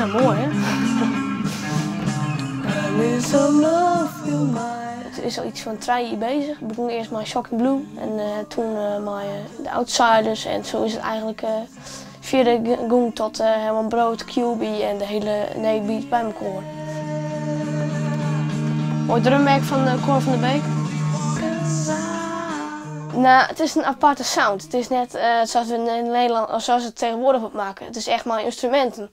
Nou, moai hè? It is al iets fan 3 jier bezig. Ik begûn earst mei Shocking Blue en toen mei The Outsiders en zo is it eigentlik fierder gong tot Herman Brood, Cuby en de hiele Nederbeat by mekoar. Moai drumwerk fan Cor van der Beek. Nou, it is in aparte sound. It is net sa't we yn Nederlân, of sa't se it tegenwoardich wat makke. It is echt mei ynstruminten.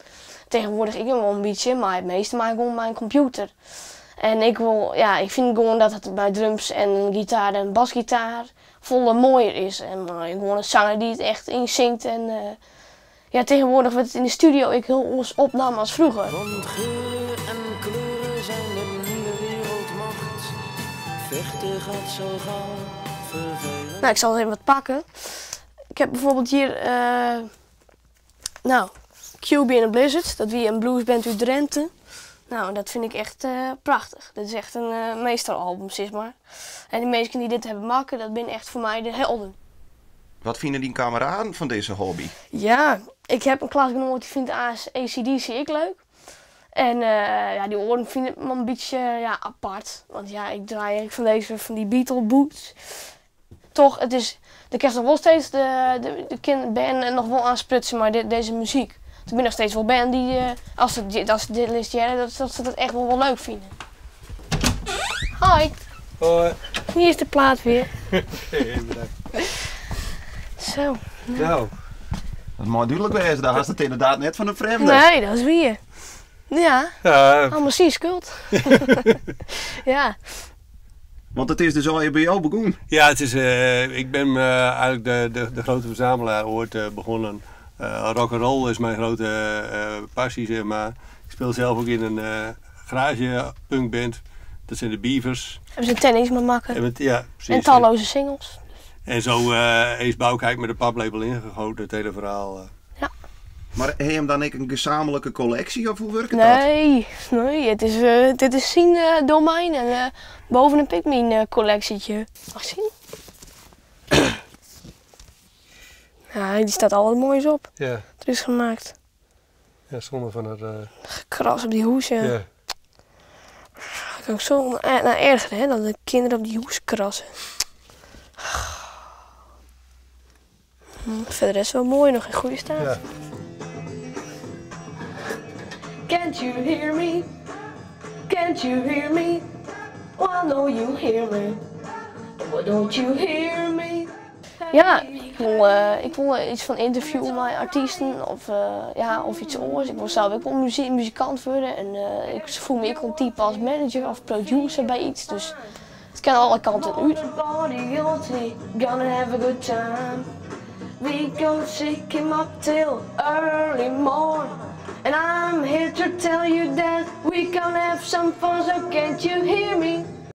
Tegenwoardich ek noch wol in bytsje, mar it measte mei gewoan mei in kompjûter. En ik wol, ja, ik fyn gewoan dat it mei drums en gitaar en basgitaar folle moaier is. En mei gewoan in sanger dy't it echt ynsingt en ja, tegenwoardich wurdt it yn de studio ek hiel oars opnaam as froeger. Want geur en kleuren zijn de nieuwe wereldmacht. Vechten gaat zo gauw vervelen. Nou, ik zal even wat pakken. Ik heb bijvoorbeeld hier, nou, Cuby and the Blizzards. Dat wie in bluesband út Drenthe. Nou, dat vind ik echt prachtich. Dat is echt in meesteralbum, sis mar. En die minsken dy't dit hawwe makke, dat binne echt foar my de helden. Wat fine dyn kameraden fan dizze hobby? Ja, ik ha in klasgenoat dy fynt ACDC ek leuk. En ja, dy oaren fine it in bytsje, ja, apart. Want ja, ik draai ek fan dizze, fan dy Beatle boots. Toch, it is, do kinst noch wol steeds de, de kin bern noch wol oansprutsen mei dizze muzyk. Der binne noch steeds wol bern dy't, as se as se dit list hearre, dat se dat echt wol wol leuk fine. Hoi. Hoi. Hier is de plaat weer. Bedankt. Zo. Nou. Dat mei dúdlik wêze, dan hast it ynderdaad net fan in frjemde. Nee, dat is wier. Ja. Ja. Allemaal syn skuld. Ja. Want it is dus allegear by jo begûn? Ja, it is, ik bin eigentlik de grote verzamelaar ooit begonnen. Rock and roll is mijn grote passie, zeg maar. Ik speel zelf ook in een garage punkband. Dat zijn de Beavers. Hebben ze tennis mei makke. En met, ja, precies. En talloze singles. En zo is Bouke eigenlijk met de paplepel ingegoten, het hele verhaal. Ja. Mar ha jim dan ek in gezamenlijke kolleksje of hoe wurket dat? Nee, nee, it is, dit is syn domein en boven heb ik myn kolleksjetje. Mag ik sjen? Ja, dy stiet al wat moais op. Ja. Er is gemaakt. Ja, sûnder fan it. Gekras op dy hoes, ja. Ja. Dat kan ik zo nou, erger, hè, dat de kinderen op die hoes krassen. Verder is het wel mooi, noch yn goede steat. Ja. Can't you hear me? Can't you hear me? Oh, I know you hear me. Why don't you hear me? Ja, ik wol iets fan ynterview mei artysten of, ja, of iets oars. Ik wol sels ek wol muzikant wurde en ik fiel my ek wol in type as manager of producer by iets. Dus it kin alle kanten út. Gonna have a good time. We gonna shake him up till early morn. And I'm here to tell you that we gonna have some fun, so can't you hear me?